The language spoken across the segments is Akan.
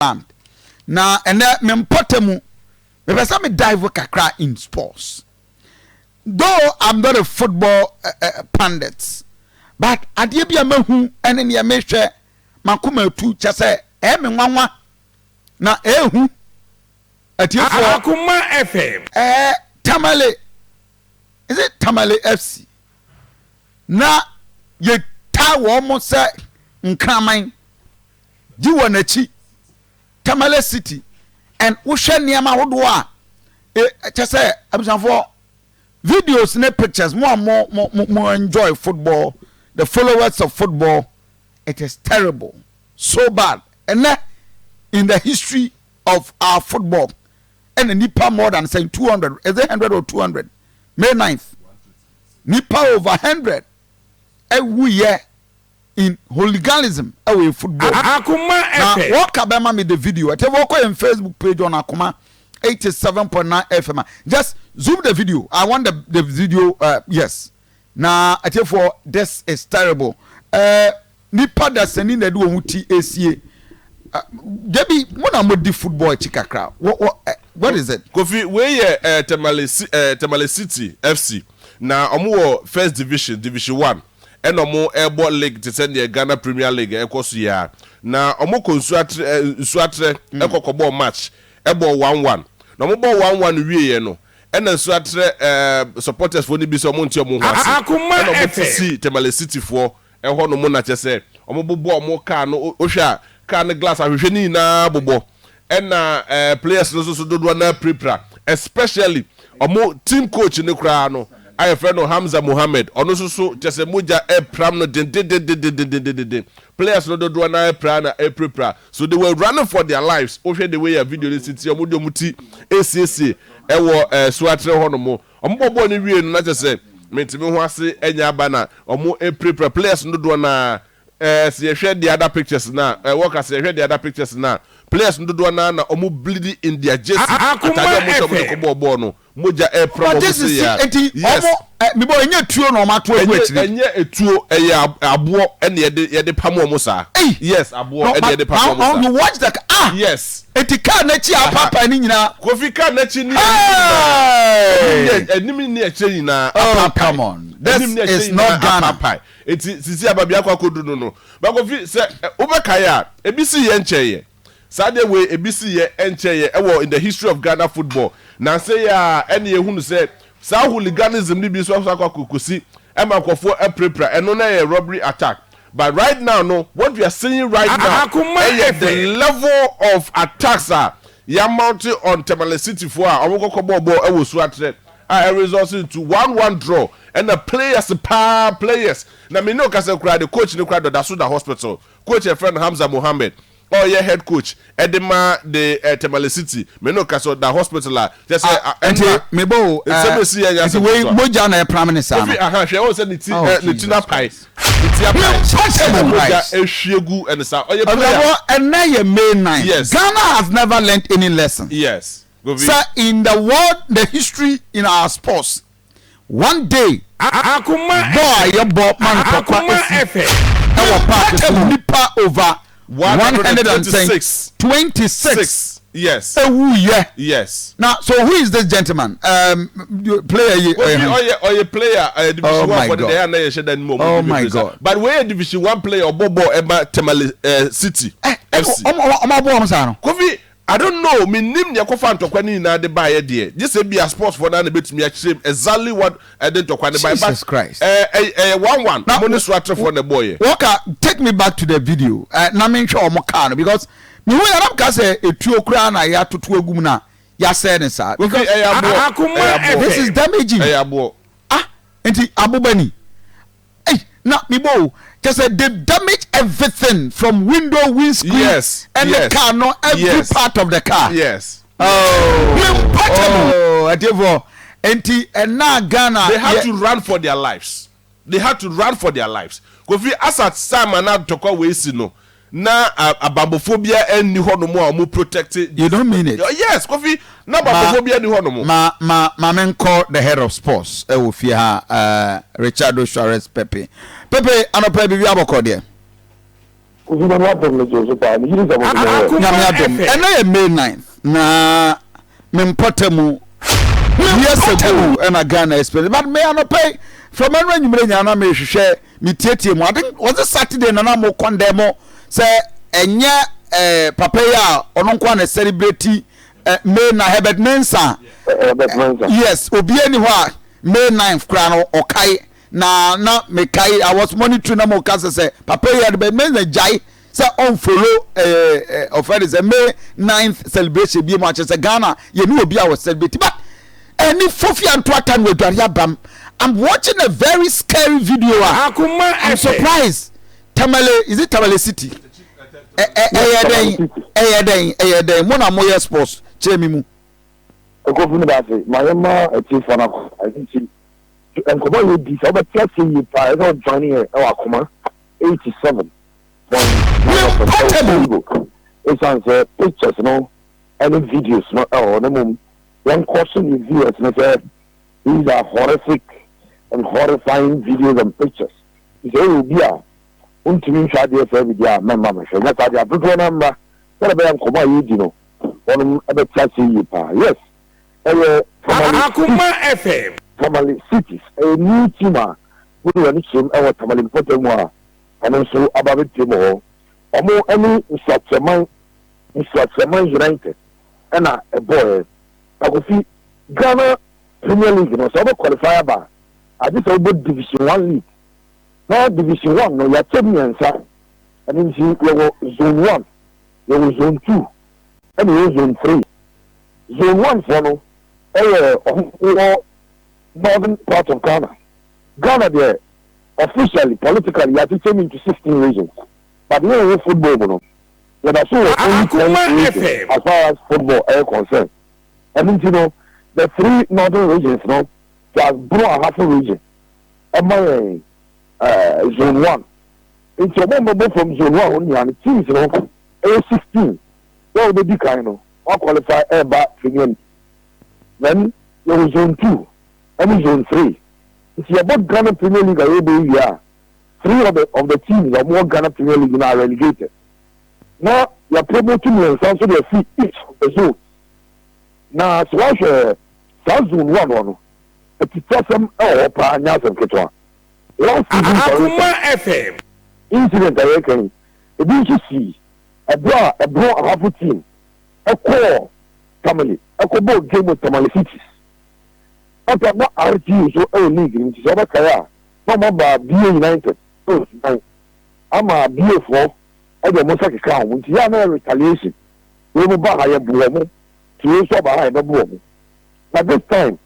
Land. Na ɛnɛ me mpɔtam mu, mepɛ sɛ me dive kakra in sports. Though I'm not a football pundit, but adeɛ bi a mahu ɛne neɛ mehwɛ makoma atu kyɛ sɛ ɛyɛ me nwanwa na ɛɛhu atiefoɔ. Akoma FM. Ɛɛ Tamale, is it Tamale FC? Na yɛtaa wɔn sɛ nkraman. Di wɔn akyi. Tamale City and wohwɛ nneɛma ahodoɔ a e, kyɛ sɛ abusuafoɔ videos ne pictures mo a mo mo mo enjoy football, the followers of football, it is terrible, so bad. Ɛnɛ in the history of our football, ɛna nipa more than say 200, is it 100 or 200? May 9th, nipa over 100 ɛwuyɛ in hooliganism ɛwɔ yɛ football. Akoma Na FM. Wɔka bɛma me the video ɛtɛ wɔkɔ yɛn Facebook page on Akoma 87.9 FM a, just zoom the video. I want the video. Yes, na ɛtɛfoɔ, this is terrible. Nipa dasani na ɛde wɔn ho ti esie. Debi mo na mo di football akyi kakra, what is it? Kofi, wei yɛ Tamale City FC na ɔmo wɔ First Division, Division One, ɛna ɔmo ɛbɔ league te sɛ deɛ Ghana Premier League ɛkɔ so yi a. Na ɔmo kɔ Nsuatrɛ ɛkɔ kɔbɔ match, ɛbɔ 1-1. Na ɔmo bɔ 1-1 wie yɛ no, ɛna Nsuatrɛ supporters foɔ ni bi sɛ ɔmo nti ɔmo ho ase. Akoma Ɛna ɔmo FM. ti si Tamale City foɔ ɛhɔ nom na kyɛ sɛ ɔmo bobɔ ɔmo kaa no. Wohwɛ a, kaa no glass ahwehwɛ ne nyinaa bobɔ, ɛna players no nso so dodoɔ na pirapira, especially ɔmo team coach ne koraa no a yɛfrɛ no Hamza Mohammed. Ɔno nso so kyɛ sɛ mogya ɛpram no dendendendendendenden. Players no dodoɔ na ɛpra na ɛpirapira, so they were running for their lives. Wohwɛ the way a video no si ti, ɔmo de ɔmo ti esiesie ɛwɔ Suatrɛ hɔ nom. Ɔmo bɔ bɔɔl no wie no na kyɛ sɛ mentumi ho ase ɛnya aba na ɔmo ɛpirapira players no dodoɔ na sɛ yɛhwɛ the other pictures na wɔka sɛ yɛhwɛ the other pictures na players no dodoɔ na ɔmo bleed in their jersey. Akoma Ataade ɔmo hyɛ, ɔmo de FM. kɔ bɔɔl bɔɔl no, mogya ɛpra But ɔmo this se is ya. Eti ɔmo ɛ mibɔ enye tuo na ɔmo ato egu Ɛnyɛ akyire. Ɛnyɛ etuo, ɛyɛ aboɔ ɛna yɛde pam ɔmo saa. Ei! Yes, aboɔ No, ɛna but yɛde pam ɔmo now saa. you watch the ah. Eti car n'akyi apapa ne nyinaa. Kofi, car n'akyi ni Hey! anim ni akyire nyinaa Oh, apapae. come on. This Anim ni akyire is nyinaa not Ghana. apapae. Eti sisi ababi akɔ akɔdu no, but Kofi, sɛ wobɛkae a, ebi si yɛ nkyɛn yɛ saa deɛ wei, ebi si yɛ nkyɛn yɛ ɛwɔ in the history of Ghana football nansi yɛ a, ɛne ehunu sɛ saa hooliganism ni bi nso akɔ akɔkɔsi ɛma nkɔfoɔ ɛpirapira. Ɛno na yɛ robbery attack, but right now no, what we are seeing right now Akoma ɛyɛ the FM. level of attacks a yɛa mount on Tamale City foɔ a ɔmo kɔkɔ bɔɔ bɔɔl ɛwɔ Suatrɛ a ɛresult into 1-1 draw. Ɛna players paa, players na me ne okasa kura de, coach ne kura dɔda so da hospital. Coach ɛfrɛ no Hamza Mohammed, ɔyɛ head coach ɛde ma de Tamale City. Me ne okasa ɔda hospital a kyɛ sɛ Ah, nti mebɔ o. Nsɛm esi yɛ nyɛ Nti wei mogya na ɛpram ne saa no. Kofi, aha, hwɛ wɔn sɛ ne ti Oh, ne ti Jesus na pae, ne ti apae. Impossible. Ɛna mogya Christ. ehwie gu ɛne sa ɔyɛ player. Ɔbɛbɔ ɛnɛ yɛ May 9. Ghana has never learnt any lesson. Yes, Kofi. Sɛ in the world, the history in our sports, one day Akoma bɔɔl a yɛbɔ ma ntɔkwa Akoma esi FM. ɛwɔ park so, nipa over 126 126. Six, yes. Ewu yɛ. Na so who is this gentleman, player yi? Kofi, ɔyɛ player, ɔyɛ Division Oh One my for the God. day ana yɛ hyɛ dan mu ɔmo Oh di my bebree sa. God. But wei yɛ Division One player, ɔbɔ ball ɛma Tamale City FC. Ɔmo abɔ ɔmo saa no. Kofi, I don't know, mi nim nea kɔfa ntɔkwa ne nyinaa de baayɛ deɛ, gye sɛ bia sports foɔ naa na ebetumi akyerɛ mu exactly what ɛde ntɔkwa ne baayɛ. Jesus Christ. Ɛɛ 1-1. Na- Mo ne Suatrefoɔ na ɛbɔɔ yɛ. Wɔka take me back to the video na me nhwɛ ɔmo car no, because mehu yɛn nam ka sɛ etuo koraa na yɛatoto agu mu na yɛasɛɛ ne saa. Kofi, ɛyɛ aboɔ. Akoma Ɛyɛ aboɔ. This is damaging. Ɛyɛ aboɔ. Ah, nti aboba ni. Ei, na mebɔ o, kyɛ sɛ they damage everything from window, windscreen ɛne car no, every part of the car. Oh, oh, ɛtiɛfoɔ, nti ɛna Ghana They had to run for their lives. They had to run for their lives. Kofi, asa time ana ntɔkwa wei si no na abambɔfoɔ bia ɛnni hɔ nom a ɔmo protect. You don't mean it. Yes, Kofi, na abambɔfoɔ bia ɛnni hɔ nom. Ma menkɔ the head of sports ɛwɔ fie ha, Richardo Suarez Pepe. Pepe, anɔpɛ biribi abɔkɔ deɛ? Kofi, Nyame adom me gye wo so paa. Megye di sɛ mo nso mo ho yɛ. Nyame adom. Ɛnɛ yɛ May 9th na me mpɔtamu years ago ɛna Ghana experience but me anɔpa yi from ɛno anwummerɛ nyinaa na mehwehwɛ metietie mu. I think was it Saturday na na mo condemn sɛ ɛnyɛ eh, papa yi a ɔno nko na celebrate eh, May na Herbert Mensah. Herbert Mensah. Yes, obiara ni hɔ a May 9th koraa no ɔkae na na mekae. I was monitoring na mo ka sɛ papa yi Herbert Mensah gyae sɛ ɔnfollow ɛɛ ɔfɛ de sɛ May 9th celebration bi mu akyerɛ sɛ Ghana yɛne obi a wɔ celebrate, but ɛni fofi anto ata no adware abam. I'm watching a very scary video a I'm surprised. Tamale, is it Tamale City? Ɛyɛ dɛn, ɛyɛ dɛn, ɛyɛ dɛn? Mo na mo yɛ sports, kyerɛ mi mu. Kofi no daase ma yɛn ma atiefoɔ no akɔ ɛno nti nkɔmɔ yɛ di sɛ wobɛte aseɛ yie paa, ɛsɛ ɔjoin yɛ ɛwɔ Akoma 87.9 FM ɛwɔ Facebook, ɛsiane sɛ pictures no ɛne videos no ɛwɔ hɔ. Na mmom yɛnkɔ so ne viewers no sɛ these are horrific and horrifying videos and pictures. Sɛ woyɛ obi a wontumi nhwɛ adeɛ saa bi deɛ a, mɛmma mehwɛ nyɛ saa deɛ adodoɔ no mmra sɛdeɛ ɛbɛyɛ nkɔmɔ a yɛredi no wɔnom ɛbɛte aseɛ yie paa. Yes, ɛyɛ Tamale Akoma FM. Tamale Cities ɛyɛ new team a wode w'ani kyerɛm ɛwɔ Tamale mpɔtam mu a ɛno nso aba abɛpie mu hɔ. Ɔmo ɛne Nsuatreman United ɛna ɛbɔɔɛ. Na Kofi, Ghana Premier League no, sɛ wobɛ qualify aba a, agye sɛ wobɔ Division One League. Na Division One no yɛakyɛ mu mmiɛnsa, ɛno nti yɛwɔ Zone One, yɛwɔ Zone Two, ɛna yɛwɔ Zone Three. Zone One foɔ no ɛyɛ ɔmo wɔ northern part of Ghana. Ghana deɛ, officially, politically, yɛakyekyɛ mu into 16 regions, but yɛn wɔ football mu no, yɛda so wɔ only 10 Akoma regions FM. as far as football ɛyɛ concern. Ɛno nti no, the three northern regions no plus Bono Ahafo region ɛma yɛn Zone One. Nti ɔmo a ɔmo bɔ from Zone One hɔ nyinaa no, teams no ɛyɛ 16. Wɔn a wɔbɛdi kan no wɔn qualify ɛreba Premier League. Then yɛwɔ Zone Two ɛne Zone Three. Nti yɛbɔ Ghana Premier League a yɛbɔ yi wie a, three of the teams a wɔwɔ Ghana Premier League no are relegated. Na yɛ promote mmiɛnsa nso de afi each of the zones. Na sɛ wɔahwɛ saa Zone One hɔ no, atitasɛm ɛwɔ hɔ paa, nyɛ asɛm ketewa. Last season, for Akoma instance, FM. incident a yɛreka yi, ebi nso sii ɛberɛ a Ɛborɔ Ahafo team ɛkɔɔ Tamale ɛkɔbɔɔ game with Tamale Cities. Ata na RTU nso ɛwɔ league no nti, sɛ wɔbɛkae a, na ɔmo aba BA United ɛwɔ Sudan ama BA foɔ ɛde ɔmo nsa keka wɔn, nti yɛ a na yɛ retaliation. Wei mo ba ha, yɛbo wɔn, nti wei nso aba ha, yɛbɛbo wɔn. Na this time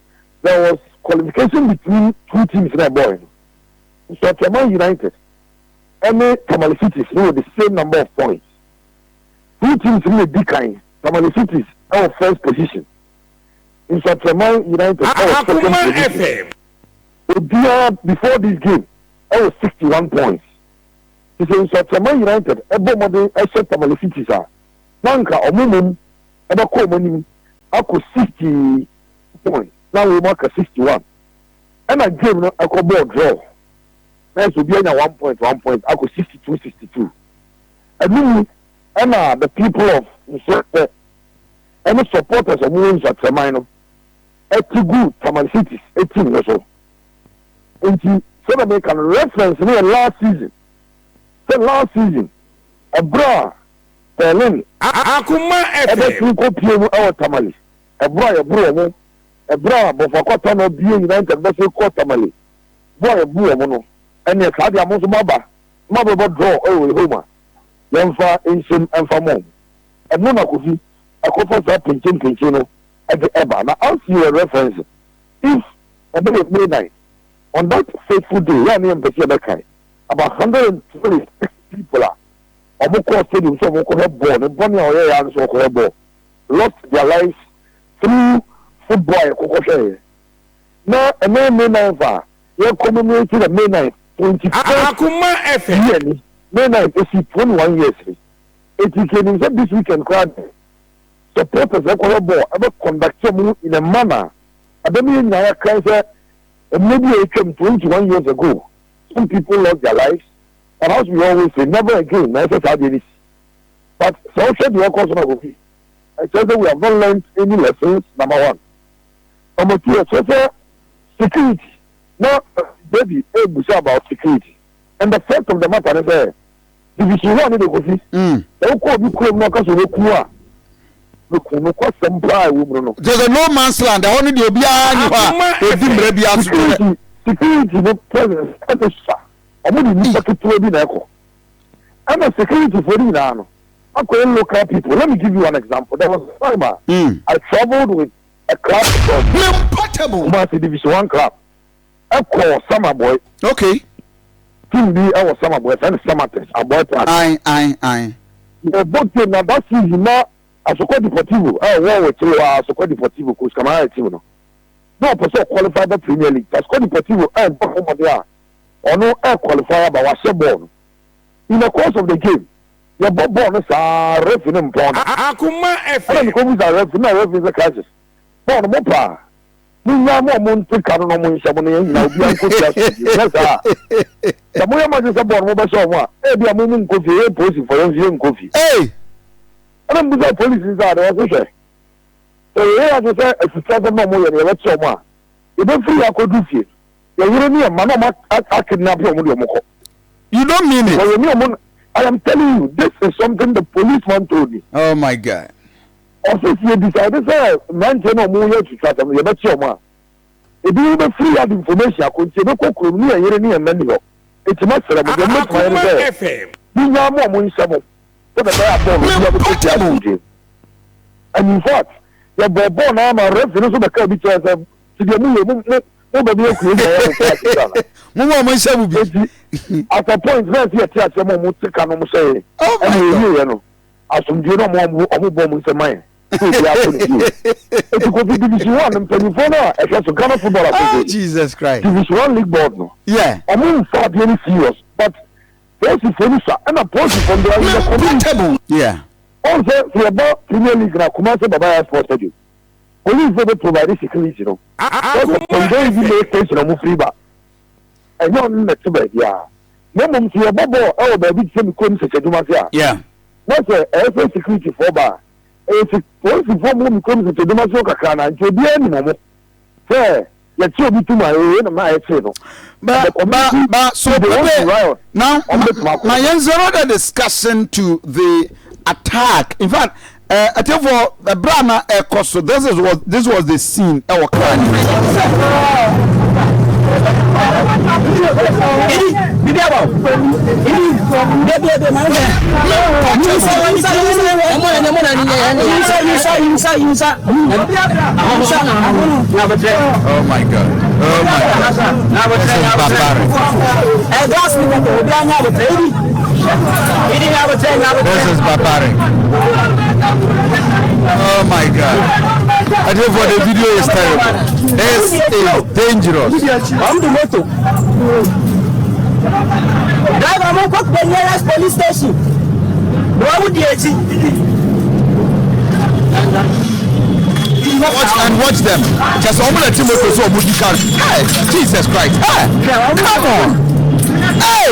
there was qualification between two teams na ɛbɔɔ no. Nsoatreman United ɛne Tamale Cities no wɔ the same number of points. Two teams no na di kan. Tamale Cities ɛwɔ first position, Nsoatreman United ɛwɔ second Akoma position. FM. Obiara before this game ɛwɔ 61 points. Te sɛ Nsoatreman United ɛbɔ mmɔden ɛhyɛ Tamale Cities a, na nka ɔmo mom ɛbɛkɔ ɔmo anim akɔ 60 points na wɔn mu aka 61. Ɛna game no ɛkɔ bɔɔ draw na ɛsɛ obi anya one point, one point akɔ 62 62. Ɛno mu ɛna the people of Nsoatɛ ɛne supporters a wɔwɔ Nsoatreman no ɛte gu Tamale Cities team no so. Nti sɛdeɛ meka no, reference no yɛ last season, sɛ last season ɛberɛ a Berlin Akoma FM. ɛbɛsene kɔ pie mu ɛwɔ Tamale, ɛberɛ a yɛboro wɔn, ɛberɛ a Bɔfoakɔta no BA United bɛsene kɔ Tamale bo a yɛbu wɔn no, ɛneɛ saa deɛ mo nso moaba na moabɛbɔ draw ɛwɔ home a, yɛmfa nhyɛm ɛmfa mɔ mo. Ɛno na Kofi ɛkɔfa saa pinkyin no ɛde ɛba. Na as you were referencing, if ɛbɛyɛ May 9, on that fateful day yɛ a ne yɛn mpɛ sɛ yɛbɛkae, about 126 people a ɔmo kɔɔ stadium sɛ ɔmo kɔhwɛ bɔɔl ne bɔne a ɔyɛ yɛ ano sɛ ɔkɔhwɛ bɔɔl lost their lives through football a yɛkɔkɔ hwɛeɛ. Na ɛnɛ May 9 a yɛ commemorate the May 9 21st Akoma FM. year ni May 9 esi 21 years ni. Eti kenim sɛ this weekend koraa de supporters ɛkɔhwɛ bɔɔl ɛbɛ conduct ɔmo in a manner ɛbɛn yɛn nyinaa yɛkan sɛ mmerɛ bi a atwam 21 years ago, some people lost their lives. And as we always say, never again na ɛsɛ saa adeɛ no si. But sɛ wohwɛ deɛ ɛkɔ so no a Kofi, ɛkyerɛ sɛ we have not learnt any lessons, number one. Number two, ɛkyerɛ sɛ security, na Debbie ɛrebusa about security. And the fact of the matter ne sɛ, Division one ne de Kofi, sɛ wokɔ obi kurom na ɔka sɛ ɔbɛku a, bɛku no kɔsɛm paa ɛwɔ mu no no. Kyerɛ sɛ no man's land, ɛhɔ no deɛ obiara nni hɔ a ɔdi mmara biara so kyerɛ. Security, security no presence ɛne sa. Wɔn de nipa ketewa bi na ɛkɔ. Ɛna security foɔ no nyinaa no akɔyɛ local people. Let me give you one example. There was a time a I travelled with a club from Kumasi Division One club ɛkɔɔ Samaboi. Okay. Team bi ɛwɔ Samaboi, ɛfɛ no Samatex, Aboy Park. Aye, aye, aye. Yɛbɔ game na that season na Asokwa Deportivo ɛwɔ wɔ akyire hɔ a Asokwa Deportivo Coach Kamara team no. Na ɔpɛ sɛ ɔqualify ba Premier League. Asokwa Deportivo ɛbɔ ho mmɔden a ɔno ɛ qualify aba wahyɛ bɔɔl no in the course of the game yɛbɔ bɔɔl no saa referee no mpɔn no Akoma ɛna FM. mekɔ bisa referee na referee sɛ crisis bɔɔl no mo paa mo nyaa mo a mo nte ka no na mo nhyɛ mo no yɛn nyinaa obiara nkɔ fie asomdwie nyɛ saa a sɛ moyɛ mo adwene sɛ bɔɔl no mobɛhyɛ ɔmo a ebi a mo mu nkɔ fie yɛ polisifoɔ yɛn nso yɛnkɔ fie Hey! ɛna mbisa polisi sɛ ade ɔse hwɛ sɛ yɛyɛ adwene sɛ afikyasɛm na ɔmo yɛ no yɛbɛkyɛ ɔmo a yɛbɛfiri yɛ akɔdu fie Yɛ yere ne yɛ mma na ɔmo a kidnap ɔmo de ɔmo kɔ. You don't mean it. Wɔyɛ ne ɔmo I am telling you this is something the policeman told me. Oh my God. Ɔsɛ si yɛ decide sɛ mmeranteɛ na ɔmo yɛ twitwa asɛm no yɛbɛkye ɔmo a ebinom bɛfiri yɛ ade information akɔ nti yɛbɛkɔ kurom ne yɛn yere ne yɛn mma ni hɔ eti mɛsrɛ mo deɛ mobɛtumi ayɛ ne Akoma sɛ FM. monyaa mo ɔmo nhyɛ mo sɛdeɛ ɛbɛyɛ a bɔɔl no obiara bɛkɔ fie asomdwoe and in fact yɛbɔɔ bɔɔl no ara ma referee no nso bɛkaa bi kyerɛɛ sɛ ti deɛ mo yɛ mo mo mo bɛ mi ekue nyɛ yɛ mo kura sisi ana. Mo ma ɔmo nhyɛ mo bi. Eti at a point na ɛsi yɛ te aseɛ ma ɔmo te ka no ɔmo hyɛ yɛ. Oh my Ɛna God. yɛ wie yɛ no asomdue na ɔmo ɔmo ɔmo bɔ ɔmo nsam ma yɛn sɛ obi akɔ ne fie. Eti kofi division one mpanyinfoɔ no a ɛhwɛ so Ghana Football Oh Association Jesus Christ. division one league board no Yeah. ɔmo nfa adeɛ no serious but polisifoɔ no sua ɛna polisifoɔ no they are in the community. Portable. Yeah. Ɔn sɛ sɛ yɛbɔ Premier League na Kumasi Baba Yara Sports Stadium Police fo bɛ provide security no. Sɛ Akoma Kɔndɔn yi FM. bɛ station a wɔn firi ba. Ɛnyɛ ɔno na ɛte baabiara. Na mmom sɛ yɛbɔ bɔɔl ɛwɔ baabi te sɛ me kurom Sɛkyɛdwuma ase a, Yeah. na sɛ ɛyɛ sɛ security foɔ ba a, ɛyɛ sɛ polisifoɔ mu wɔ me kurom Sɛkyɛdwuma ase hɔ kakra na nti obiara nim wɔn sɛ yɛkye obi tum a ɛyɛ wei na na yɛkyee no. And the But but community but so if they want to Pepe riot, now wɔn bɛtumi akɔ. ma yɛn zero the discussion to the attack. In fact, atiefoɔ ɛbrɛ a na ɛkɔ so this is what this was the scene ɛwɔ kaa no mu. Oh my God! Oh my God! This is barbaric. This is barbaric. Oh my God! I think for the video is terrible. This is dangerous. I'm the motor. Driver, I'm going to the nearest police station. Why would you? Watch and watch them. Just omo na team motor so omo di car. Hey, Jesus Christ. Hey, come on. Hey,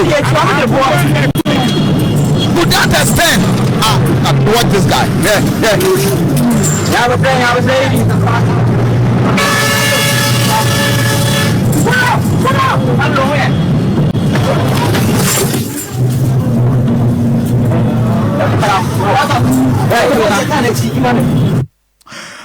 to that extent. Ah, ah, watch this guy. Yeah, yeah.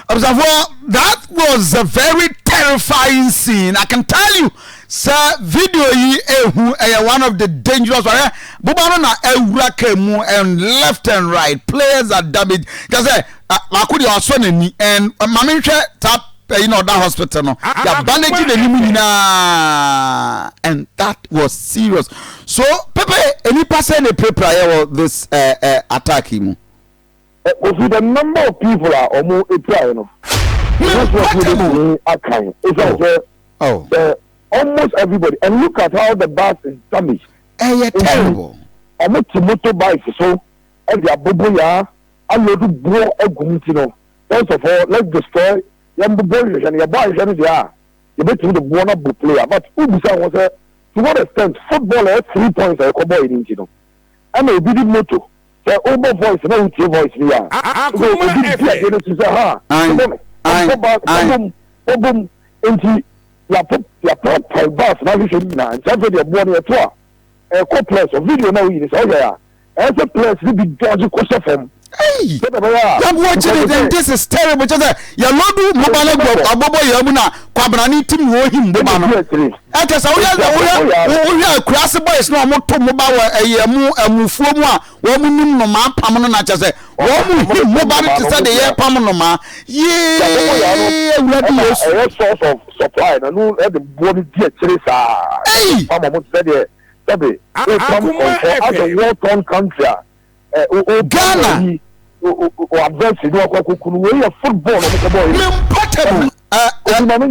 Abusuafoɔ, that was a very terrifying scene. I can tell you, sɛ video yi ehu ɛyɛ one of the dangerous one. Boba no na ewura kaa mu and left and right players are damaged. Kyɛ sɛ baako deɛ wasɔ n'ani and maame nhwɛ saa ɛyi na ɔda hospital no yɛ bandage n'anim nyinaa and that was serious. So pepe enipa sɛ na epirapira yɛ wɔ this attack yi mu. Kofi, the number of people a wɔn epiraeɛ no, ɛnyɛ sɛ ɔmo betumi akan. Esan sɛ Oh. sɛ almost everybody and look at how the bus is damaged. Ɛyɛ Nti terrible. wɔn te motorbike so ɛde abobo yaa aload boɔ agu mu ti no. First of all, let's destroy yɛn bobɔ nhwehwɛ no yɛbɔ ahwehwɛ no deɛ a yɛbɛtumi de boɔ no abɔ player but wobisa wɔn sɛ To what extent football a ɛyɛ 3 points a yɛkɔ bɔɔl no nti no, ɛna obi di moto sɛ wobɔ voice na wotie voice no yɛ a, sɛ obi di adeɛ no akyi sɛ ha bɔ me ɔbɔ ba ɔbɔ mu ɔbɔ mu nti yɛapo yɛapaepae bus na ahwehwɛ no nyinaa. Nti afei deɛ boɔ no yɛto a ɛkɔ players so. Video na woyi no sɛ wohwɛ a, ɛyɛ sɛ players no bi dɔgye kɔhyɛ fam. Hey! Sɛdeɛ ɛbɛyɛ a Yɛn watch it and this is terrible. Kyɛ sɛ yɛlɔdu mmoba no agu abɔbɔ yɛn mu na kwabrane tim na wɔhim mmoba no. Ɛkyɛ sɛ woyɛ woyɛ wohwɛ akuraase boys na wɔn to mmoba wɔ ɛyɛ ɛmu ɛmufuo mu a wɔn nim nnomaa pam no, na kyɛ sɛ wɔn him mmoba no te sɛ deɛ yɛpam nnomaa. Yee, Awurade Yesu. Ɛyɛ source of supply na no ɛde boɔ no di akyire saa. Hey! Pam ɔmo te sɛ deɛ sɛbe wopam kɔnkɔ as a war torn country a Ghana. O adversary ni wakɔ akɔku no. Wei yɛ football na ɔmo kɔ bɔɔl yi. Portable. Obi maame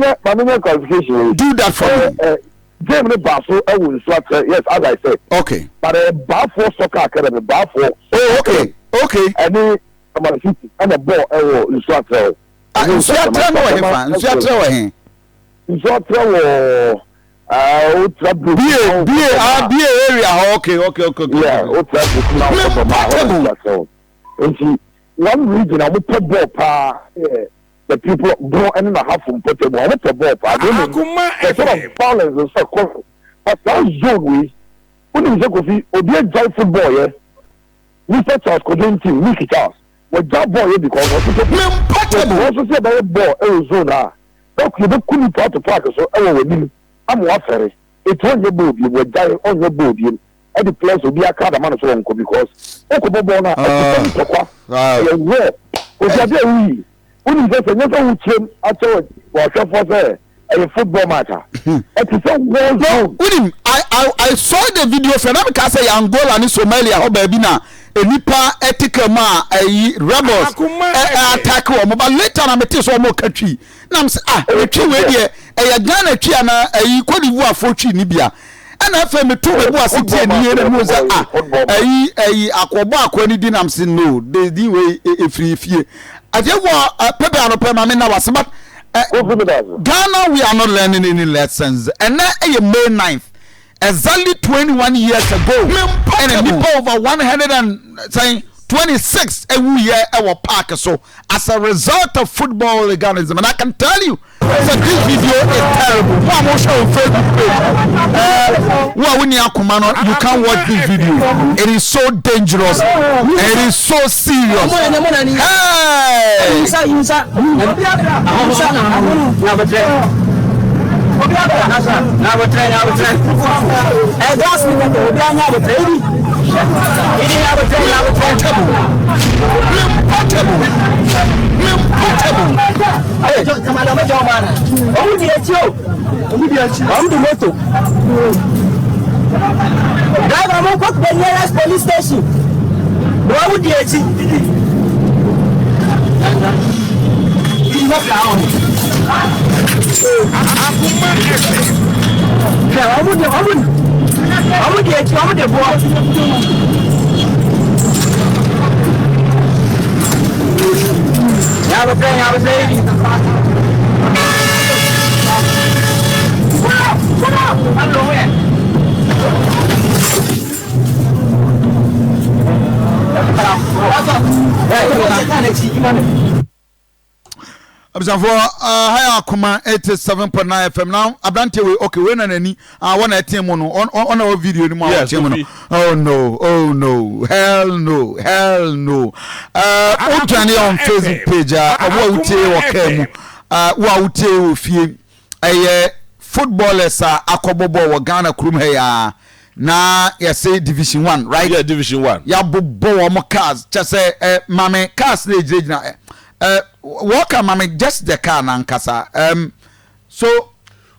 nyɛ clarification wei. Do that for me. Game ne baa so ɛwɔ Nsuatrɛ, yes, as I said. But Baafoɔ Soccer Academy, Baafoɔ. Oh, okay. Ɛne Tamale City ɛna bɔɔl ɛwɔ Nsuatrɛ hɔ. Ah, Nsuatrɛ no wɔ he fa? Nsuatrɛ wɔ he? Nsuatrɛ wɔ wotra break. Bie bie ah, bie area hɔ. Okay. Yeah, wotra break na wokɔ ma hɔ na Nsuatrɛ hɔ. Nti one region a wɔpɛ bɔɔl paa yɛ the people Bono ɛne n'Ahafo mpɔtam a wɔpɛ bɔɔl paa. Na mmom the sort of violence nso ɛkɔ so. But saa zone wei, wonim sɛ Kofi, obi agyae football yɛ, Mr Charles Kojo Ntim, Nicky Charles, wɔgya bɔɔl yɛ because ɔso sɛ Portable. Wɔn nso sɛ ɛbɛyɛ bɔɔl ɛwɔ zone a dɔk yɛbɛku nipa ato park so ɛwɔ w'anim ama wafɛre, eti ɔnyɛ bɔɔl biem, wɔgyae ɔnyɛ bɔɔl biem, ɛde players obi aka adama no so wɔnkɔ because wokɔbɔ bɔɔl no a ɛte sɛ ntɔkwa, ɛyɛ war. Kofi, ade a woyi, wonim sɛ nyɛ sɛ wokyerɛm akyɛ wɔ ahwɛfoɔ sɛ ɛyɛ football match a, ɛte sɛ war No, zone. Wonim, I saw the video fɛ na meka sɛ yɛ Angola ne Somalia hɔ baabi na nipa ɛte ka mu a ɛyi rebels ɛ attack wɔn, but later na mete sɛ wɔn ka Twi na m sɛ, ah, etwi wei deɛ ɛyɛ Ghana Twi ana ɛyi Cote d'Ivoire fo Twi ni bia. Ɛna afei meto me bo ase tie ne yie na mu sɛ, ah, ɛyi akɔbɔ akɔ ne di nam se no de di wei efiri fie afiefoɔ pɛpɛ anɔpɛ maame na wase. But Ghana, we are not learning any lessons. Ɛnɛ ɛyɛ May 9th, exactly 21 years ago, ɛna nipa over 126 ɛwuyɛ ɛwɔ park so as a result of football hooliganism. And I can tell you sɛ this video is terrible. Mo a mo hwɛ on Facebook page, wo a wo ni akoma no, you can't watch this video. It is so dangerous, it is so serious. Hey! Portable, Portable, Portable. Ɔmo di akyi o, ɔmo di moto. Driver, mo nkɔ the nearest police station. Ɔmo di akyi. Hwɛ, ɔmo di akyi, ɔmo de boɔ. Nyabotrɛ, nyabotrɛ yi. Abusuafoɔ, ha yɛ Akoma 87.9 FM. Na aberanteɛ wei, okay, wei na n'ani ah, wɔn na ɛteɛ mu no, ɔna wɔ video no mu a wɔteɛ mu no. Oh no, oh no, hell no, hell no. Wodwane yɛ on Facebook page a, ɔmo a wotie wɔ kaa mu, wo a wotie wɔ fie, ɛyɛ footballers a akɔbɔ bɔɔl wɔ Ghana kurom ha yi a na yɛsɛ Division One, right? Yeah, Division One. Yɛabobɔ wɔn cars kyɛ sɛ maame cars na egyinagyina wɔka maame, just the car nankasa so.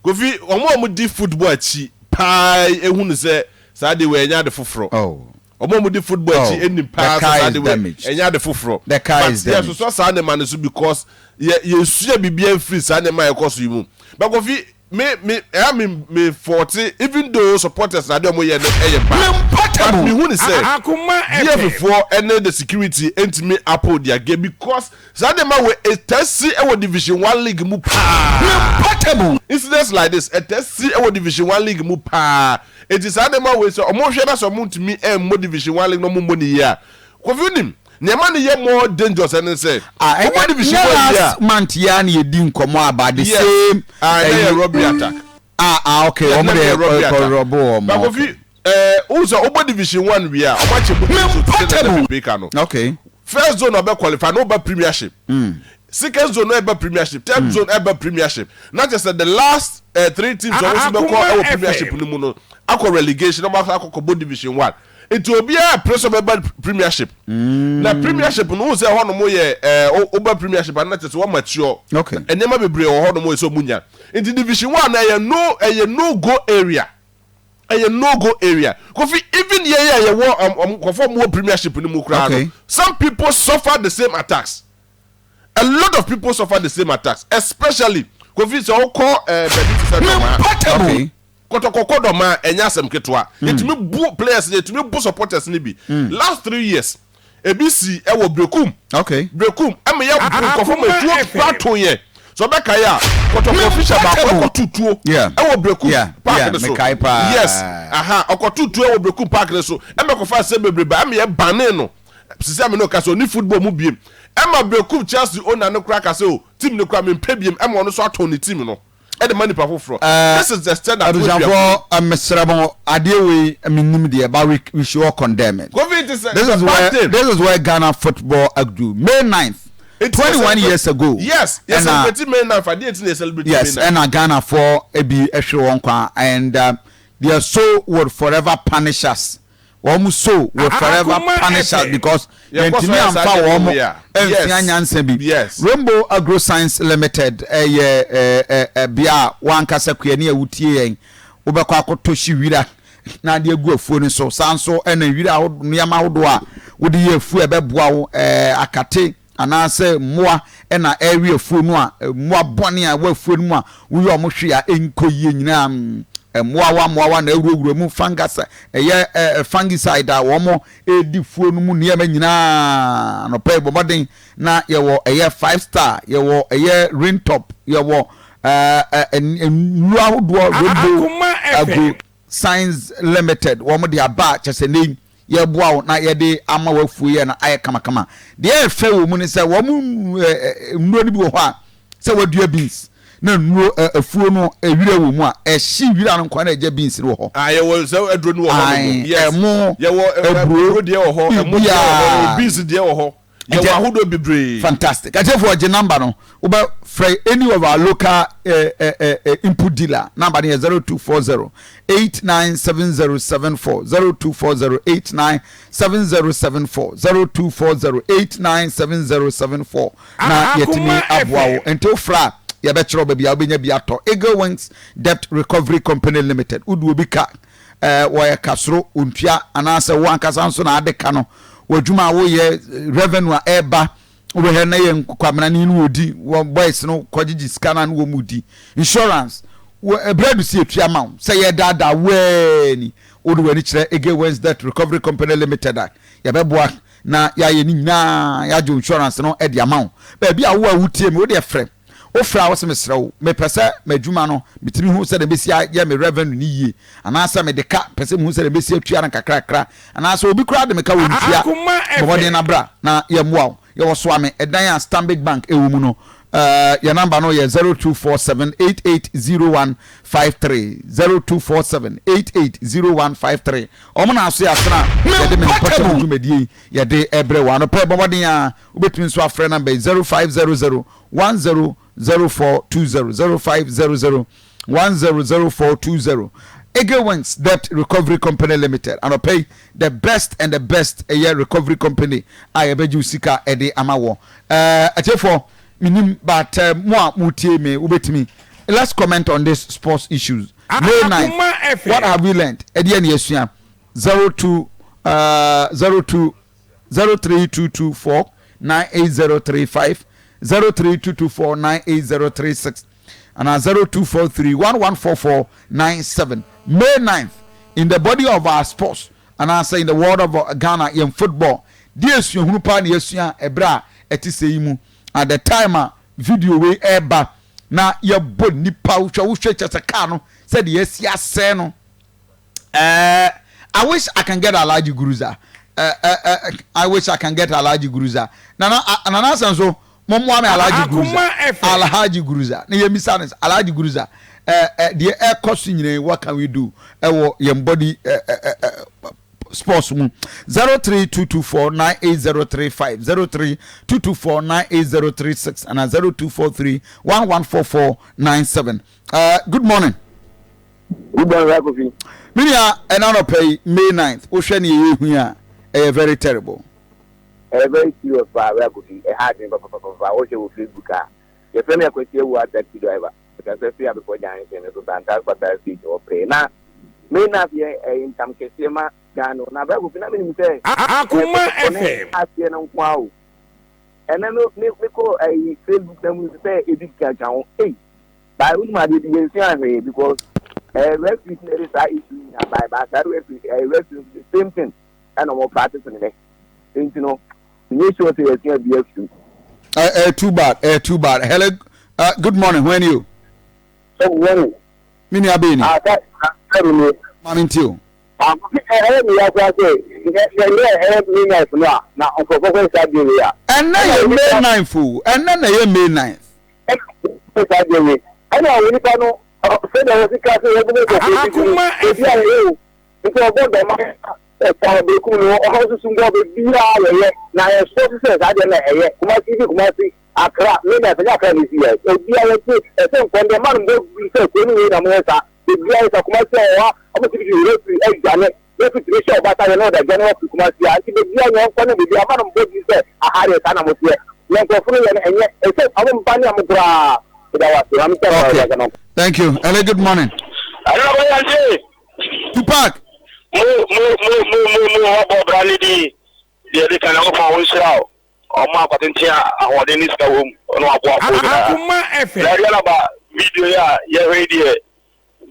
Kofi, wɔn a wɔdi football akyi paa ehu no sɛ saa de wɔ ɛnyɛ ade foforɔ. Oh. Wɔn a wɔdi football akyi Oh, enim the paa sɛ car saa is de wɔ damaged. ɛnyɛ ade foforɔ. The car But is yɛ damaged. sosɔ saa nneɛma no so because yɛ yɛsua biribi afiri saa nneɛma a ɛkɔ so yi mu. But Kofi, me ɛyà me fault, even though supporters na ade a wɔn yɛ no ɛyɛ bad. But mehu ne sɛ Akoma GFA FM. foɔ ɛne the security ntumi uphold their game because saa nneɛma wei ɛtaa si ɛwɔ Division One league mu paa. Incidents like this ɛtaa si ɛwɔ Division One league mu paa. Enti saa nneɛma wei sɛ ɔmo hwɛ na sɛ ɔmo ntumi ɛmmɔ Division One league na ɔmo mmɔ ne yie a, Kofi wonim, nea ɛma no yɛ more dangerous ɛne sɛ, Ah, wobɔ ɛnyɛ Division nyɛ One wie last a, month yi ara na yɛdi nkɔmmɔ about the yes, same ah, ɛnɛ yɛ ɛyi robbery attack. ah ah okay Yes, wɔn na de yɛ robbery kɔ attack. rɔbo wɔn But okay Kofi, ɛɛ, wohu sɛ wobɔ Division One wie a, ɔmo akyɛ mu teams so te sɛ nea na Pepe ka no. Okay. First zone ɔbɛ qualify na ɔba Premiership. Second zone no ɛba Premiership. Third zone ɛba Premiership. Na kyerɛ sɛ the last three teams a wɔn nso bɛkɔ Akoma ɛwɔ Premiership FM. no mu no akɔ relegation na wɔn akɔ akɔbɔ Division One. Nti obiara pere sɛ ɔbɛba Premiership. Na Premiership no, wohu sɛ ɛhɔnom yɛ ɛɛ woba Premiership a na kyerɛ sɛ wɔn mature. Okay. Nneɛma bebree wɔ hɔnom sɛ wɔn nya. Nti Division One no ɛyɛ no ɛyɛ no go area. Ɛyɛ no go area. Kofi, even yɛn a yɛwɔ nkurɔfoɔ a wɔwɔ Premiership no mu koraa no, Okay. some people suffer the same attacks. A lot of people suffer the same attacks, especially Kofi sɛ wokɔ baabi te sɛ Dɔmaa. Okay. Kɔtɔkɔ kɔ Dɔmaa ɛnyɛ asɛm ketewa. Yɛtumi bu players no, yɛtumi bu supporters no bi. Last 3 years, ebi si ɛwɔ Brekum. Brekum ɛma yɛ bu nkurɔfoɔ ma Akoma etuo FM. kura to yɛ. Sɛ ɔbɛkae a, Kɔtɔkɔ official baako ɛkɔto tuo ɛwɔ Brekum park no so. Mekae paa. Yes, aha, ɔkɔto tuo ɛwɔ Brekum park no so. Ɛma kɔfa asɛm bebree ba, ɛma yɛ bane no. Sisi ame no ka sɛ ɔni football mu biem. Ɛma Brekum Chelsea owner no koraa ka sɛ o, team no koraa mempɛ biem, ɛma ɔno nso atɔn ne team no ɛde ma nipa foforɔ. This is the standard which we are Abusuafoɔ, mesrɛ mo, adeɛ wei menim deɛ, but we should all condemn it. Kofi, it is a, This it's a is bad where thing. this is where Ghana football do. May 9th, It is 21 years ago. Yes, yɛ ɛna celebrate May 9th. Adeɛ ti na yɛ celebrate Yes, May 9th. ɛna Ghanafoɔ ebi ɛhwere wɔn kwa and their soul would forever punish us. Wɔn soul will forever Akoma punish us FM. because Yɛkɔ so yɛntumi yɛ saa amfa deɛ wɔn no yɛ a. nsua nyansa bi. Rainbow Agro Science Limited ɛyɛ ɛɛ ɛ bea a wankasa kuani a wotie yɛn wobɛkɔ akɔtɔ hyi wira na ade agu afuo no so. Saa nso ɛna wira ahodoɔ, nneɛma ahodoɔ a wode yɛ afuo a ɛbɛboa wo, akate anaasɛ mmoa ɛna ɛrewe afuo no a, mmoa bɔne a ɛwɔ afuo no mu a woyɛ ɔmo hwee a ɛnkɔ yie nyinaa, mmoawa mmoawa na awurawura mu, fungus, ɛyɛ fungicide a wɔn ɛredi fuo no mu nneɛma nyinaa. Anɔpɛ yi, bɔ mmɔden na yɛwɔ ɛyɛ Five Star, yɛwɔ ɛyɛ Raintop, yɛwɔ ɛɛ ɛ nnuro ahodoɔ. Rainbow Akoma Agro FM. Science Limited, wɔn de aba a kyɛ sɛ ne yɛboa wo na yɛde ama wafuo yɛ no ayɛ kamakama. Deɛ ɛfɛ wɔ mu ne sɛ wɔn nnuro no bi wɔ hɔ a sɛ wadua beans na nnuro afuo no ewira wɔ mu a, ɛhye wira no nkwa na ɛgya beans no wɔ hɔ. Ah, yɛwɔ sɛ aduro no wɔ hɔ nom. Yes. Ɛmo, Yɛwɔ aburo, aburo deɛ wɔ hɔ, ɛmo deɛ wɔ hɔ, biribiara. yɛwɔ beans deɛ wɔ hɔ. Yɛwɔ ahodoɔ bebree. Fantastic. Atiefoɔ, gye number no, wobɛ frɛ any of our local input dealer. Number no yɛ 0240 897074, 0240 897074, 0240 897074 na yɛtumi Akoma aboa wo. FM. Nti wofrɛ a, yɛbɛkyerɛ wo baabi a wobɛnya bi atɔ. Eagle Wings Debt Recovery Company Limited, wode obi ka, wɔyɛ kasoro ontua anaasɛ wo ankasa nso na ade ka no, w'adwuma a woyɛ, revenue a ɛreba, wobɛhwɛ na yɛ nkwamenane no wɔdi wɔ boys no kɔgyegye sika no a na wɔ mu di insurance wɔ ɛberɛ do si etua ma wo sɛ yɛdaadaa wɛɛ ni. Wode w'ani kyerɛ Eagle Wings Debt Recovery Company Limited a, yɛbɛboa na yɛayɛ ne nyinaa, yɛagye insurance no de ama wo. Baabi a wo a wotie me, wode frɛ, wofrɛ a, wo sɛ mesrɛ wo, mepɛ sɛ m'adwuma no metumi hu sɛdeɛ mɛsi ayɛ me revenue no yie, anaasɛ mede ka pɛ sɛ mehu sɛdeɛ mɛsi atua no nkakrakra, anaasɛ obi koraa de me ka wɔ ntua. Akoma bɔmmɔden FM. Na bra na yɛmmoa wo. Yɛwɔ Soame, ɛdan a Stanbic Bank ɛwɔ mu no. Yɛ number no yɛ 0247 880153, 0247 880153. Ɔmo na aso yɛ asena a yɛde me mpɔtam dwumadie yi yɛde ɛbrɛ wɔ anɔpɛ. Bɔmmɔden a wobɛtumi nso afrɛ number yi, 0500 100420, 0500 100420. Eagle Wings Debt Recovery Company Limited, anɔpɛ yi, the best and the best ɛyɛ recovery company a yɛbɛgye wo sika ɛde ama wɔ. Atiefoɔ, menim, but mo a motie me, wobɛtumi, let's comment on this sports issues. May 9, Akoma FM. what have we learned? Ɛdeɛ ne yɛsua? 02 02 03224 98035, 03224 98036 and 0243 114497. May 9th, in the body of our sports. Anaasɛ in the world of Ghana yɛn football deɛ esuahunu paa na yɛasua ɛberɛ a ɛte sɛ yi mu at the time a video wei ɛreba na yɛbɔ nipa wohwɛ wohwɛ kyɛ sɛ kaa no sɛdeɛ yɛasi asɛe no ɛɛ I wish I can get Alhaji Guruza ɛɛ ɛɛ I wish I can get Alhaji Guruza nana nana asɛn so Mommoa me Alhaji Guruza, Alhaji Guruza, na yɛmmisa no sɛ, Alhaji Guruza, eh, eh, deɛ ɛkɔ so nyina yi, what can we do ɛwɔ yɛn body eh, eh, eh, eh sports mu? 0322498035, 0322498036, ana 0243114497. Uh, good morning. Good morning, Kofi. Minia, ɛna nɔpɛ yi, May 9th, wohwɛ ne yɛyɛ hu a, ɛyɛ very terrible. Ɛyɛ very serious paa bra Kofi, ɛha adwene papapapapa, wohwɛ wɔ Facebook a, yɛfrɛ me Akwasi Awuah taxi driver, mekasa firi Abepɔ junction no so Santaa Quarter station hɔ pɛɛ, na me na afei ɛyɛ ntam kɛseɛ ma Ghana o, na bra Kofi na menim sɛ ɛyɛ kɔtɔkɔ ne aseɛ no nko ara o, ɛnɛ no me mekɔ ɛyi Facebook na mu sɛ ebi keka ho, ei, by wonim adeɛ bi yɛnsua hwee because ɛɛ referees na ɛde saa issue nyinaa by by saa referee ɛɛ referees the same thing ɛna wɔn practice no dɛ. Nti no, menyɛ sure sɛ yɛasua bi afiri mu. Uh, uh, too bad, uh, too bad. Hello, good morning, when you? Good morning. Me nua bɛyi ni. Ah, sɛ, sɛ mi ni. Maame nti o. Ah, ɛyɛ mi ya koraa sɛ, ɛyɛ ɛyɛ May ninth no a, na nkurɔfoɔ kɔ saa deɛ wei a. Ɛnɛ yɛ May ninth o, ɛnɛ na ɛyɛ May ninth. Ɛnɛ saa deɛ wei, ɛna wɔn nipa no, sɛdeɛ wɔsi ka sɛ yɛn bɛ bɔ kɔ bi Akoma ebi a yɛ o. Nti ɔbɔ dɔm a ɛfa bekum no ɔha nsusu nkɔ baabiara yɛyɛ na yɛsɔ so sɛ saa deɛ na ɛyɛ Kumasi bi Kumasi Accra Lagos ɛnyɛ Accra na esi yɛ obiara yɛte ɛsɛ nkɔm deɛ mma no mbɔ bi sɛ kuro no wei na moyɛ saa baabiara yɛ saa Kumasi a ɔha ɔmo ti bi referee ɛdwane referee tumi hyɛ ɔba sa yɛ na ɔda dwane wɔ Kumasi a nti baabiara yɛn nkɔ ne baabiara mma no mbɔ bi sɛ aha deɛ saa na mo teɛ na nkurɔfo no yɛ no ɛnyɛ ɛsɛ ɔmo mba ne ɔmo koraa ɛda wase maame sɛ Okay. Thank you. Hello, good morning. Hello, Boyanti. Tupac. Mo mo mo mo mo mo hɔ bɔ bra ne din deɛ ɛdi kan Nyankopɔn ɔnhyira wo ɔmo akwatenten a ahoɔden ne sika wom ɔne waboafoɔ nyinaa. Akoma FM. Na ɛdeɛ na ba video yi a yɛhwɛ yi deɛ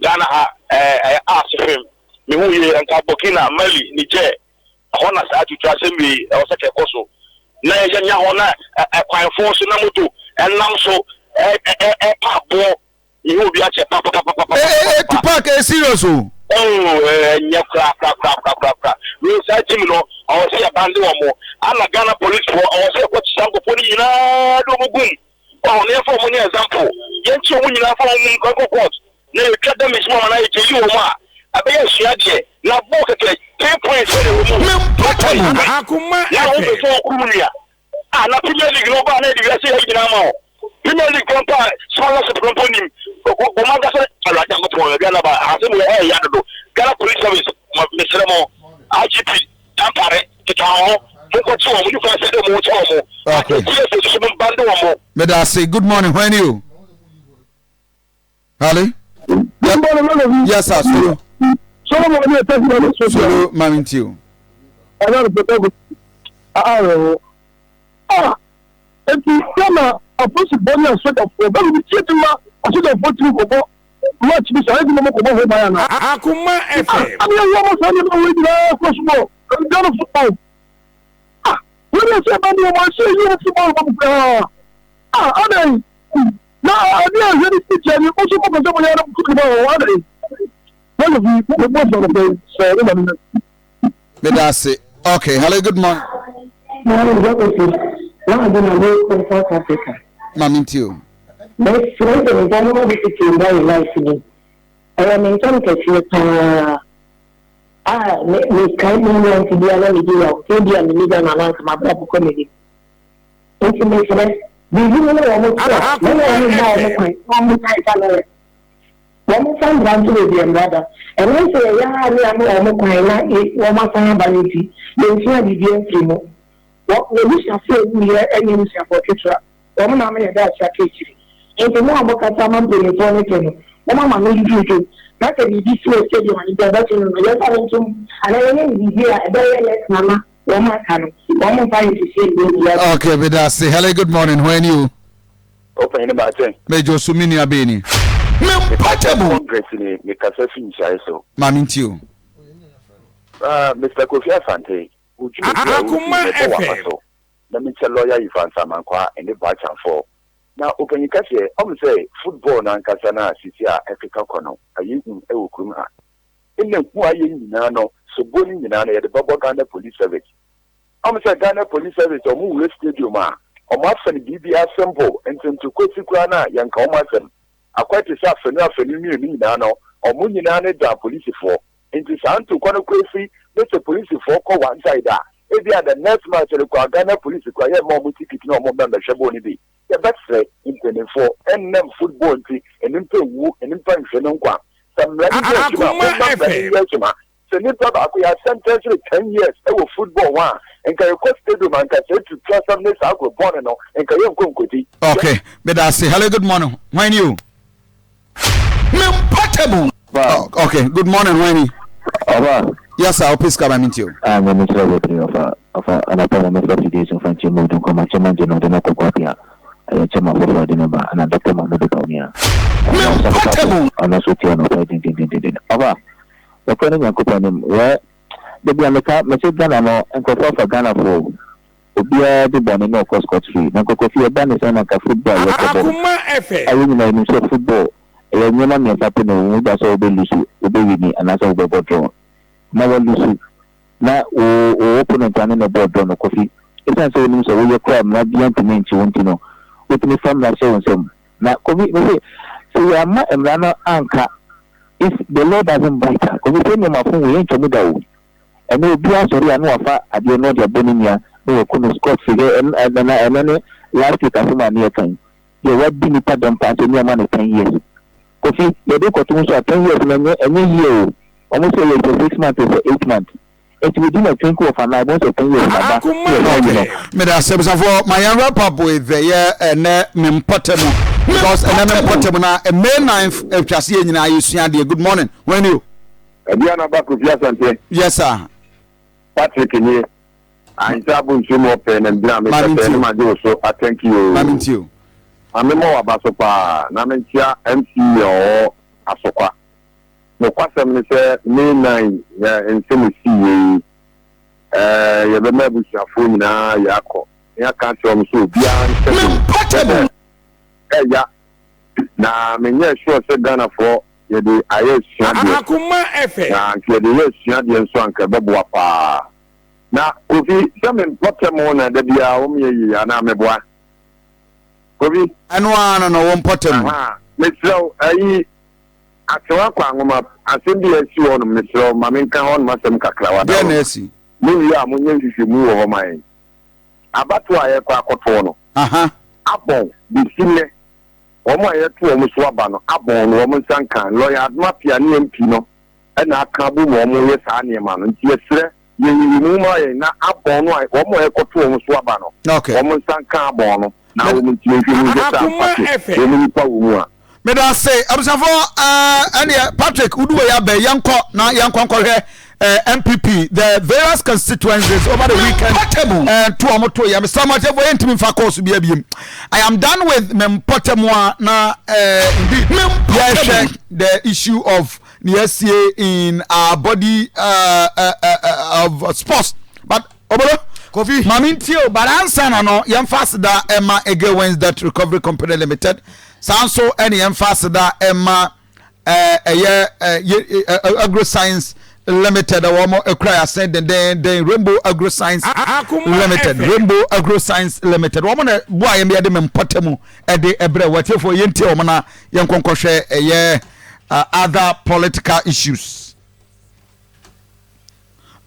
Ghana ha ɛɛ ɛyɛ ase fam mehu yie nka Burkina Mali Niger ɛhɔ na saa tutu asɛm wei ɛwɔ sɛ kɛkɔ so na yɛyɛ nya hɔ na ɛkwanfoɔ so na moto ɛnam so ɛ ɛ ɛpa aboɔ Mehu obi akyɛ papapapapapa. Ee ee Tupac ɛyɛ serious o. Oh ɛnyɛ kora kora kora kora kora kora. Wei saa gym no ɔwɔ sɛ yɛ bande wɔn. Ana Ghana police foɔ ɔwɔ sɛ yɛkɔ kye saa nkorɔfoɔ no nyinaa de wɔn gum. Ɔho na yɛnfa wɔn nyɛ example. Yɛnkye wɔn nyinaa fa wɔn nkɔ nkɔ court na yɛtwa damage mu ama no ayɛ gyeli wɔn a ɛbɛyɛ asuadeɛ. Na bɔɔl kɛkɛ 3 points pɛ na ɛwɔ mu. Me 3 mpata mu. points pɛ. Akoma Na wo pɛ FM. sɛ ɔkoro wo nua. Ah na premier league no ɔbaa na yɛde wiase ha yi nyinaa ma wo premier league kura mpo a scholarship no mpo nim wɔn ankasa awurade nyankopɔn awia naba asɛm wɔ ɛyɛ ya dodo Ghana police service mesrɛ mo IGP tampare keka ho monkɔkye wɔn mo kwan sɛ de mo kyɛ wɔn Okay. TSA soso mo bande wɔn mo. Meda ase. Good morning. When you? Hello? Yes, sir. Solo. Solo mo ni ɛtɛ fi ɛni so. Solo mami nti o. Ɛna no pɛpɛ ko aawɛ ho. Ah, eti Ghana apolisifoɔ ne asogyafoɔ bɛbi bi tie ti ma asogyafoɔ tiri kɔbɔ match bi saa eti ma mo kɔbɔ ho ban ana. Akoma FM. Ah, ɛni ɛwɔ mo saa nneɛma wɔ nyinaa kɔ so wɔ Ghana football. Ah, wɔn yɛ sɛ ɛbɛn de wɔn ahyɛ yi wɔn football bɔ mu koraa. Ah, adan. Na ade a ɛhwɛ ne picture ni mo nso mopɛ sɛ moyɛ no mo ma wɔn adɛn wɔyɛ fi mo mo sɔrɔ pɛ sɛ wo ma no meda ase okay hello good morning Morning, Jacobson. Na ade na me kɔ South Africa. Maame nti o. Mesrɛ mpanyinfoɔ mo ma discipline ba yɛ life mu. Ɛyɛ me ntɛm kɛseɛ paa. A me mekae me nua nti bia na medi yaw. Sɛ ebia menni Ghana na anka m'abrabɔ kɔ m'anim. Enti mesrɛ, biribi mu na wɔn te a, mɛma wɔn mma wɔn kwan na wɔn nsan mfa no wɛ. Wɔn mfa mmara nto baabi a mmara da. Ɛnam sɛ yɛyɛ ara ne ama wɔn kwan na wɔn asan aba no nti, yɛnsua biribiara mfiri mu. Wɔ, w'abusuafoɔ a ɛwuiɛ nyɛ abusuafoɔ ketewa. Wɔn na ama yɛn daakye aka akyiri. Enti mo a mokasa ma mpanimfoɔ no te no, momma mo ano ndwudwo, na sɛ biribi si wɔ stadium a, nnipa bɛto no no, yɛmfa no ntom, anaa yɛnyɛ no biribi a ɛbɛyɛ lesson ama Wɔn aka no, wɔn mfa nsusuɛ nyɛ obiara. Okay, meda ase. Hello, good morning. Hwan ni o? Ɔpanyin ne baatɛn. Mejɔ so me nua bɛɛ ni. Me mpakyɛ mu. Congress ni mekasa fi nhyɛe so. Maame nti o. Ah, Mister Kofi Asante, wo dwumadi a wodi Akoma mebɔ w'aba FM. so na mekyɛ lawyer Evans Amankwaa ɛne Boakyanfoɔ. Na ɔpanyin kɛseɛ, ɔhu sɛ football no ankasa no a seesei a ɛkeka kɔ no ayɛ hu wɔ kurom ha. Nna hu a ayɛ nyinaa no, sobo no nyinaa no yɛde bɛbɔ Ghana Police Service. Ɔhu sɛ Ghana Police Service ɔmo wura stadium a, ɔmo afa no biribiara simple, nti ntokwasi koraa no a yɛnka ɔmo asɛm. Akɔyɛ te sɛ afanu afanu mmienu nyinaa no, ɔmo nyinaa no dan polisifoɔ. Nti saa ntokwa no koraa si ne sɛ polisifoɔ kɔ one side a, ebia the next match no koraa Ghana police koraa yɛmma ɔmo ticket na ɔmo mmɛ mmɛhwɛ bɔɔl no bi. Yɛbɛsrɛ mpaninfoɔ, ɛnnam football nti nnipa nwu, nnipa nhwɛ no nkwa. Sɛ mmara no yɛ adwuma a, Akoma momma mmara no FM. nyɛ adwuma. Sɛ nipa baako yɛ asɛntɛnse no ten years wɔ football ho a, nka yɛkɔ stadium a nka saa tutuasɛm ne saa agorɔ bɔne no nka yɛnkɔ nkɔdi. Okay, meda ase. Hello, good morning. Hwan ni o? Me mpɔtam. Oh, okay, good morning. Hwan ni? Ɔfa. Yes sir, ɔpɛ sika ma mi nti o. Ah, nyame nhyira wo bebree ɔfa. Ɔfa anapa ma mɛfa fidie so mfa nkyɛn mu ɔde nkɔma kyɛma gye no ɔde no akɔ Kwapea. Ɛyɛ kyɛma foforɔ ɔde no ba ɛna Dɔkta Mahmood Bawumia. Me mpɔtam. Ɔno nso tie anɔpa yi dendendenden. Ɔfa, nokorɛ ne Nyankopɔn anim, wɛ, da bi a meka, mese Ghana no, nkurɔfoɔ afa Ghanafoɔ o. Obiara di bɔne na ɔkɔ scot free. Na nka Kofi ɛba ne sɛn na nka football a yɛkɔbɔ Akoma a FM. yɛn nyinaa yɛnim sɛ football ɛyɛ nneɛma mmiɛnsa pɛ na ɛwɔ mu, either sɛ wobɛ lose, wobɛ wini anaasɛ wobɛbɔ draw. Na wa lose na wo wo opponent a ne na ɛbɔɔ draw no Kofi ɛsiane sɛ wonim sɛ woyɛ koraa mmara biara ntumi nkye wo nti no wotumi fa mmara hyɛ wo nsam. Na Kofi mese sɛ yɛamma mmara no anka if the law doesn't bite a Kofi sɛ nneɛma fo wei ɛntwa mu da o. Ɛnɛ obiara sɔre a na wafa adeɛ na ɔde abɔ ne nua na waku no scot free hwɛ ɛno na ɛno ne last week asɛm a ne yɛka yi deɛ wadi nipa dɛm paa sɛ ne ama no ten years Kofi yɛde kɔto ho so a ten years no ɛnyɛ ɛnyɛ year o wɔn sɛ yɛ sɛ six months sɛ eight months nti within a twinkle of an eye wɔn sɛ ten years na ba Akoma ne yɛsan yi no. FM. Meda ase abusuafoɔ ma yɛn wrap up with yɛ ɛnɛ me mpɔtam because ɛnɛ me mpɔtam na May 9th atwa se yɛ nyinaa yɛsua adeɛ. Good morning. When you? Aduana ba Kofi Asante. Yes sir. Patrick nie. Ahenkyɛ abo nsuo mu ɔpɛ na mgyina me sɛ ne magye wo so atɛnki oo. Maame ntie o. Maame mɔ waba so paa na menkyea MC yɛ ɔwɔ Asokwa. Nokwasɛm ne sɛ May 9 yɛ nsɛm esii yɛ yi ɛɛ yɛbɛma abusuafoɔ nyinaa yɛ akɔ na yɛaka akyerɛ wɔn sɛ obiara nhyɛ den sɛ ɛya na menyɛ sure sɛ Ghanafoɔ yɛde ayɛ asuadeɛ. Akoma FM. Na anka yɛde yɛ asuadeɛ nso anka ɛbɛboa paa. Na Kofi, sɛ me mpɔtam na da biara wɔn yɛ yie anaa meboa? Kofi. Ɛno ara no no, wo mpɔtam. Aha, mesrɛ wo, ayi, Asewa Kwanwoma, asɛm bi a asi wɔ hɔnom, mesrɛ wo, ma menka hɔnom asɛm kakra, Deɛ na w'adaworoma. asi? Mowie a, monyɛ nhwehwɛmu wɔ hɔ ma yɛn. Abatoɔ a yɛrekɔ akɔtoɔ no, Aha. abɔn bɛsi nnɛ. Wɔn a yɛto wɔn so aba no abɔn no wɔn nsa nka. Lawyer Adom Appiah ne MP no na aka abom a wɔyɛ saa nneɛma no. Nti yɛsrɛ, yɛ nyiyimu ma yɛn na abɔn no a wɔn a yɛkɔto wɔn so aba no, wɔn nsa nka abɔn no na wɔn nti yɛnhwɛ mu nhwɛ sɛ ampa so wɔn nnipa wɔ mu a. Meda ase abusuafoɔ ɛɛ ɛneɛ Patrick wodu wei abɛ yɛnkɔ na yɛnkɔ nkɔhwɛ ɛɛ NPP the various constituencies over the weekend ɛɛ to wɔn to yɛ mesra mo atɛfoɔ yɛntumi nfa kɔɔso bi abiem I am done with me mpɔtam a na ɛɛ indeed yɛhwɛ the issue of ne yɛasie in our body uh, uh, uh, of sports but Obolo Kofi maame ntie o but ansa na no yɛmfa aseda ɛma Ege Wins Debt Recovery Company Limited saa nso ɛne yɛmfa aseda ɛma ɛyɛ Agro Science Limited a wɔn akura yɛasen dendenden Rainbow Agro Science Limited Rainbow Agro Science Limited wɔn na boa yɛn yɛde me mpɔta mu ɛde ɛbrɛ wɔtiefoɔ yɛntie wɔn na yɛn nkɔnkɔhwɛ ɛyɛ other political issues.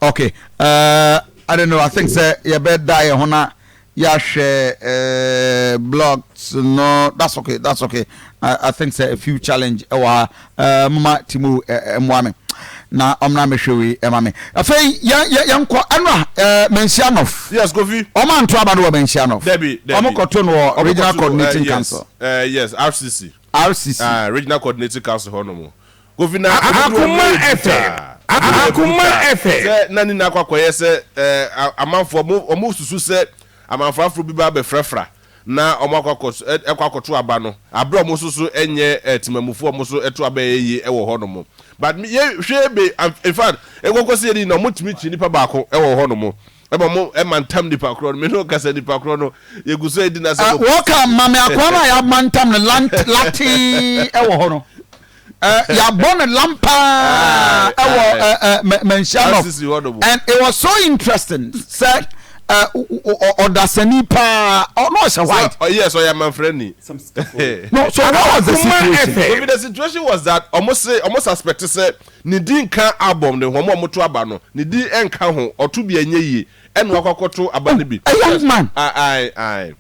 Okay, I don't know. I think sɛ yɛbɛda yɛn ho na yɛahwɛ blogs no. That's okay. That's okay. I think sɛ a few challenge ɛwɔ ha. Mama Timu mmoa me na ɔmna mehwɛ wei ɛma me. Afei yɛn yɛn kɔ ɛnora Manhyia North. Yes, Kofi. Ɔmo anto aba no wɔ Manhyia North. Debi, debi. Ɔmo kɔto no wɔ Regional Coordinating yes, Council. Yes, RCC. RCC. Regional Coordinating Council hɔ nom. Kofi na Akoma FM. Akoma FM. Sɛ na ne nyinaa akɔ akɔyɛ sɛ amanfoɔ ɔmo susu sɛ amanfoɔ aforo bi ba abɛfrafra. Na wɔn akɔ akɔ ɛkɔ akɔto aba no abere a wɔn nso so nyɛ temamufoɔ, wɔn nso to aba ɛyɛ yie wɔ hɔ nom. But yɛ hwɛ be, in fact, ɛkɔkɔ sɛ yɛdi na wɔn tumi kyi nipa baako wɔ hɔ nom ɛma wɔn ɛmantam nipa korɔ no. Me ne kasa, nipa korɔ no yɛgu so edi n'asɛm. Wɔka Mame akoa no a yɛamantam no latee wɔ hɔ no, yɛabɔ no lampaa ɛwɔ Manhyia North, and it was so interesting sɛ ɔdasani paa, ɔno ɔhyɛ white. So, yes, ɔyɛ amanfrani. No, so what was the situation? So the situation was that ɔmo se ɔmo suspect sɛ ne din nka album ne ho. Ɔmo a ɔmo to aba no, ne din nka ho, ɔto bi ɛnyɛ yie, ɛna wakɔ akɔto aba no bi. A young man. Aye.